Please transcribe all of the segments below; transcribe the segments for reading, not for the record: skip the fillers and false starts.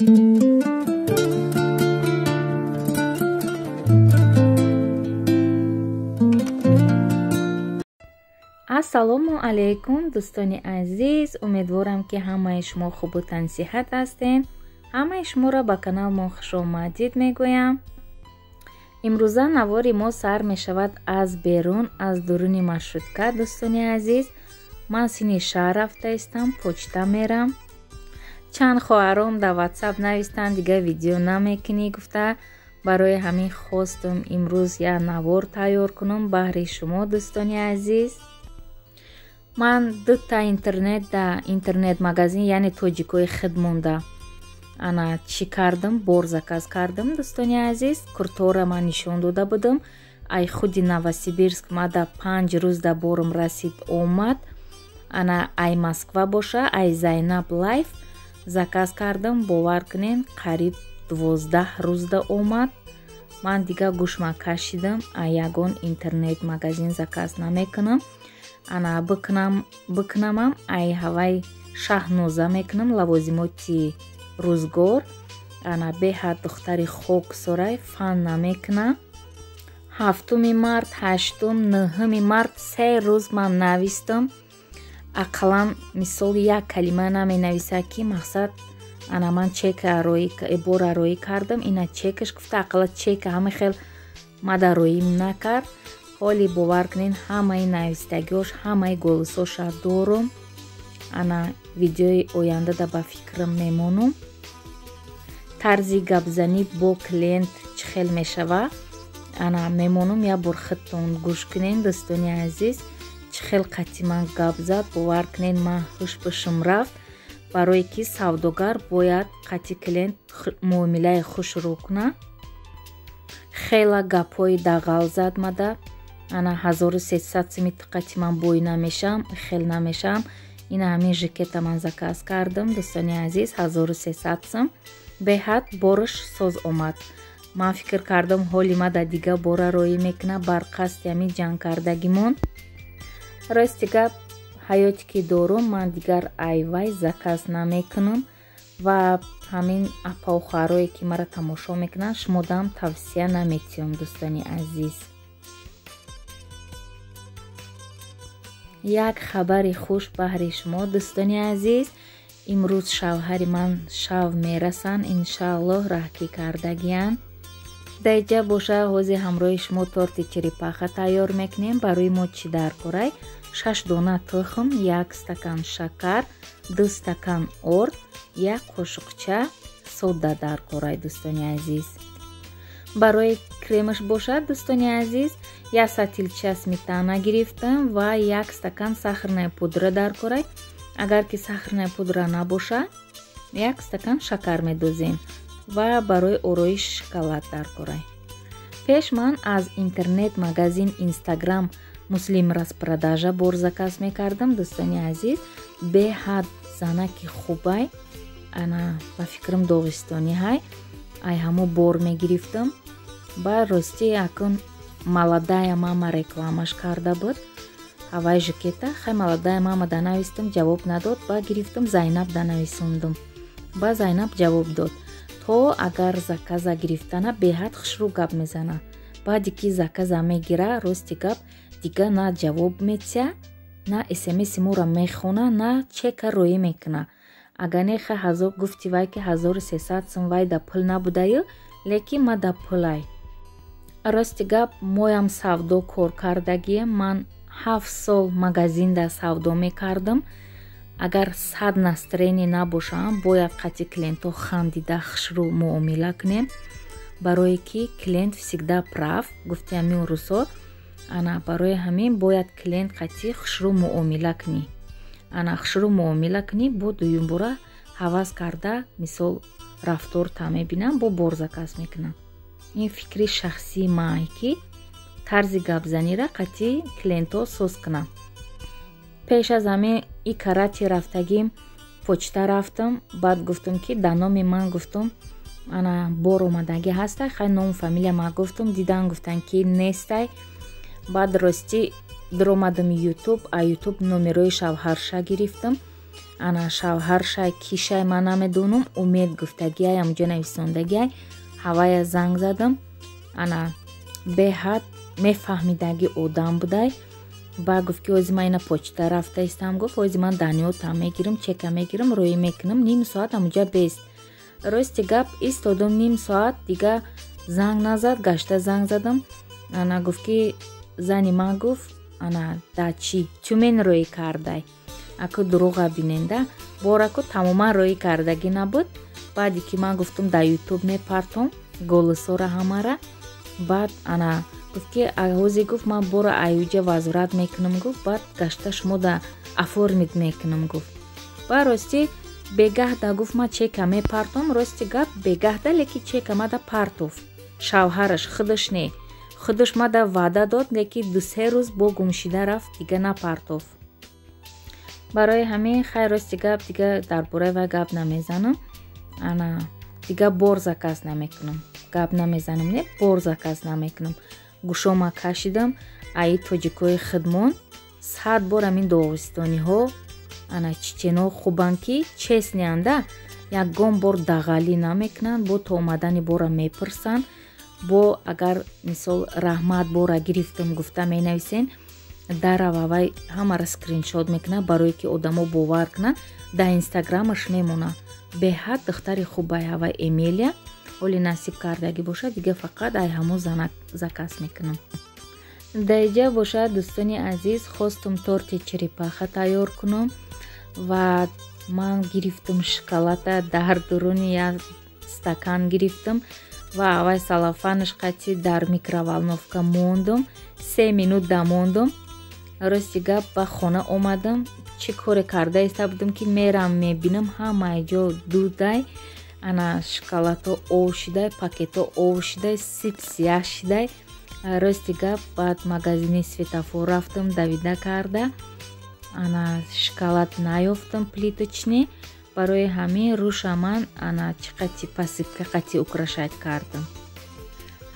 Ассалому алайкум, дӯстони азиз. Умедворам, ки ҳамаи шумо хубу тансиҳат ҳастед. Ҳамаи шуморо ба каналмон хушомадид мегӯям. Имрӯза навори мо сар мешавад аз берун, аз дуруни маршрутка. Дӯстони азиз, ман сини шаҳр рафта истам, почта мерам. Чанд хоҳаром дар ватсап навистанд, дига видео намекунӣ гуфта. Барои ҳамин хостум имрӯз як навор тайёр кунам баҳри шумо, дӯстони азиз. Ман дута интернет да интернет-магазин, яъне тоҷикои худ монда, ана чӣ кардам, бор заказ кардам, дӯстони азиз. Куртора ман нишон дода будам. Ай худи Новосибирск мада 5 рӯз да борам расид, омад. Ана ай Москва боша, ай Зайнаб Лайф заказ кардам, бовар кунен, қариб 12 рӯз да омад. Ман дига гӯшма кашидам, ай ягон интернет-магазин заказ намекунам. Ана бикунамам, ай ҳавай Шаҳноза мекунам, лавозимоти рӯзгор. Ана беҳад духтари хоксорай, фан намекуна. 7 март, 8, 9 март, 3 рӯз ман навистам, ақаллан мисол як калима наменависа, ки мақсад ана ман чека бора роӣ кардам, ина чекаш гуфта, ақалла чека ҳама хел мада роим накард. Ҳоли бовар кунед, ҳамаи навистагиҳош, ҳамаи голосоша дорум. Ана видеои оянда да ба фикрам мемонум, тарзи гапзанӣ бо клиент чӣ хел мешава. Ана мемонум, як бор худтон гӯш кунед, дӯстони азиз, чӣ хел қатъи ман гап зад. Бовар кунед, ман ҳуш бушум рафт, барое ки савдогар бояд қатъи клиент муомилаи хушрӯ кунад. Хела гапҳои дағал зад мада. Ана 1300 сими қати ман бой намешавам, хел намешавам. Ина ҳамин жакета ман заказ кардам, дӯстони азиз, 1300 сум. Беҳад бораш соз омад. Ман фикр кардам, ҳоли ма да дига бора роӣ мекуна бар қасди ҳамин ҷанг кардагимон. Рости гап, ҳаёте ки дорум, ман дигар айвай заказ намекунам ва ҳамин апау хоҳарое ки маро тамошо мекунанд, шумодам тавсия наметиҳам, дӯстони азиз. Як хабари хуш баҳри шумо, дӯстони азиз. Имрӯз шавҳари ман шав мерасанд, иншааллоҳ, раҳкӣ кардагиянд. Даиҷа боша, ҳозир ҳамроҳи шумо торти черепаха тайёр мекунем. Барои мо чӣ дар корай? Шаш дона тухм, як стакан шакар, 2 стакан орд, як қошуқча сода дар корай, дӯстони азиз. Барои кремаш бошад, дӯстони азиз, як сатилча сметана гирифтам ва як стакан сахарная пудра дар корай. Агар ки сахарная пудра набошад, як стакан шакар медозем ва барои ороиш шоколад дар корай. Пеш ман аз интернет магазин Инстаграм Муслим распродажа бор заказ мекардам, дӯстони азиз. Беҳад занаки хубай, ана ба фикрам доғистонӣ ҳай, ай ҳамо бор мегирифтам. Ба ростӣ, акун Молодая мама рекламаш карда буд ҳавай жакета. Хай, Молодая мама да навистам, ҷавоб надод. Ба гирифтам, Зайнаб да нависондум, ба Зайнаб ҷавоб дод. То агар заказа гирифтана беҳад хушрӯ гап мезана. Баъде ки заказа мегира, рости гап, дига на ҷавоб метия, на смси моро мехона, на чека роӣ мекуна. Агар не, ха, ҳазор гуфти вай ки 1300 сум вай да пул набудаю, лекин ма да пулай. Рости гап, моям савдо кор кардагием. Ман 7 сол магазинда савдо мекардам. Агар сад настроение набошам, бояд қатъи клиентҳо хандида, хушрӯ муомила кунем, барое ки клиент всегда прав, гуфти ҳамин рӯзҳо. Ана барои ҳамин бояд клиент қатъи хушрӯ муомила кунӣ. Ана хушрӯ муомила кунӣ, бо дуюмбора ҳавас карда, мисол, рафторта мебинам, бо бор заказ мекунам. Ин фикри шахсии ман, ки тарзи гапзанира қатъи клиентҳо соз кунам. Пеш аз ҳамин и карати рафтагим, почта рафтам. Баъд гуфтам, ки да номи ман, гуфтам, ана бор омадагӣ ҳастай. Хай, ному фамилия ма гуфтам, дидан, гуфтан ки нестай. Баъд ростӣ, даромадам Ютуб, а Ютуб номерои шавҳарша гирифтам. Ана шавҳаршай кишай ман намедонам, Умед гуфтагиай, ҳамуҷо нависондагиай. Ҳавая занг задам. Ана беҳад мефаҳмидаги одам будай. Ба гуфт, ки ози ман ина почта рафта истам, гуфт, ози ман даниётам мегирам, чека мегирам, рӯӣ мекунам, ним соат ҳамуҷа бест. Рости гап, истодам ним соат, дига занг назад, гашта занг задам. Ана гуфт, ки зани ман, гуфт, ана да чӣ Тюмен рӯӣ кардай. Аку дурӯға биненда, бораку тамоман рӯӣ кардагӣ набуд. Баъде ки ман гуфтум, дар Ютуб мепартом голосора ҳамара, баъд ана гуфт, ки ҳози, гуфт, ман бора аюҷа возврат мекунам, гуфт, баъд гашта шумо да оформить мекунам, гуфт. Ба ростӣ бегаҳда, гуфт, ман чека мепартом. Рости гап, бегаҳда леки чека мада партов шавҳараш, худаш не. Худаш мада ваъда дод, леки 2-се рӯз бо гумшида рафт, дига напартов. Барои ҳамин, хай, рости гап, дига дар бораи вай гап намезанам. Ана дига бор заказ намекунам, гап намезанам, не, бор заказ намекунам. Гӯшома кашидам аи тоҷикои хидмон 100 бор. Ҳамин доғистониҳо, ана чечено хубанд, ки честный анда, ягон бор дағалӣ намекунанд, бо то омадани бора мепурсанд. Бо агар мисол раҳмат, бора гирифтам гуфта менависен, дарава вай ҳамара скриншот мекунад, барое ки одамо бовар кунанд, дар Инстаграмаш мемонад. Беҳад духтари хубай ҳавай Эмилия. Ҳоли насиб кардагӣ бошад, дига фақат ай ҳамо занак заказ мекунам. Даиҷа бошад, дӯстони азиз, хостум торти черепаха тайёр кунам ва ман гирифтум шоколада, дар дуруни як стакан гирифтам ва аввай салафанаш қатӣ дар микроволновка мондум, 3 минут дамондум. Рости гап, ба хона омадам, чӣ коре карда иста будам, ки мерам, мебинам, ҳамаи ҷо дудай, ана шоколадҳо ов шидай, пакетҳо ов шидай, сип сияҳ шидай. Рости гап, баъд магазини Светофор рафтам, давида карда, ана шоколад наёфтам плиточный. Барои ҳамин рӯша ман ана чӣ қати посыпка қати украшать кардам.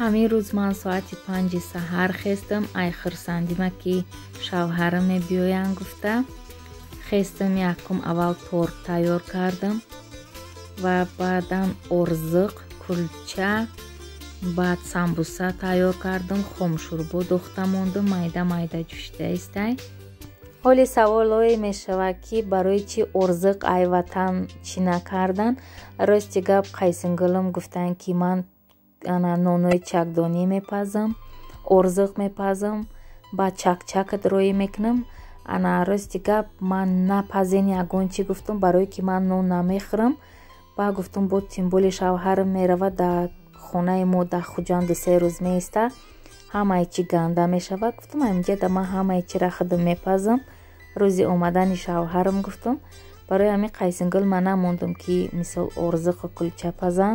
Ҳамин рӯз ман соати 5-и саҳар хестам, ай хурсандима, ки шавҳарам мебиёянд гуфта хестам. Якум аввал торт тайёр кардам ва баъдан орзиқ, кулча, баъд самбуса тайёр кардам, хомшӯрбо дохта мондам, майда майда ҷӯшида истай. Ҳоли саволое мешавад, ки барои чӣ орзиқ ай ватан чӣ накардан. Рости гап, қайсингулам гуфтанд, ки ман ана нонои чакдонӣ мепазам, орзиқ мепазам, баъд чакчакат рӯӣ мекунам. Ана рости гап, ман напазен ягон чӣ гуфтам, барое ки ман нон намехӯрам. Баъд гуфтам, бо тимболи шавҳарам меравад, дар хонаи мо дар Хуҷанд 2-се рӯз меиста, ҳамаи чӣ ганда мешавад. Гуфтам, амҷада ман ҳамаи чира худам мепазам рӯзи омадани шавҳарам, гуфтам. Барои ҳамин қайсингул ман намондам, ки мисол орзиқу кулча пазан.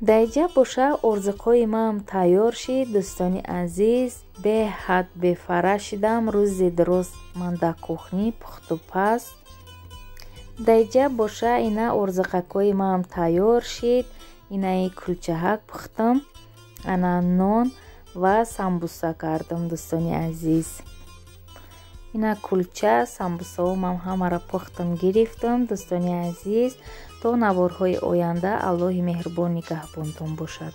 Даиҷа боша, орзиқҳои ман тайёр шид, дӯстони азиз. Беҳад бефара шидам, рӯзи дуруст ман дар кухни пухту паз. Даиҷа боша, ина орзиқакҳои ман тайёр шид, инаи кулчаҳак пухтам, ана нон ва самбуса кардам, дӯстони азиз. Ина кулча, самбусао ман ҳамаро пухтам, гирифтам, дӯстони азиз. То наворҳои оянда Аллоҳи меҳрубон нигаҳбонтон бошад.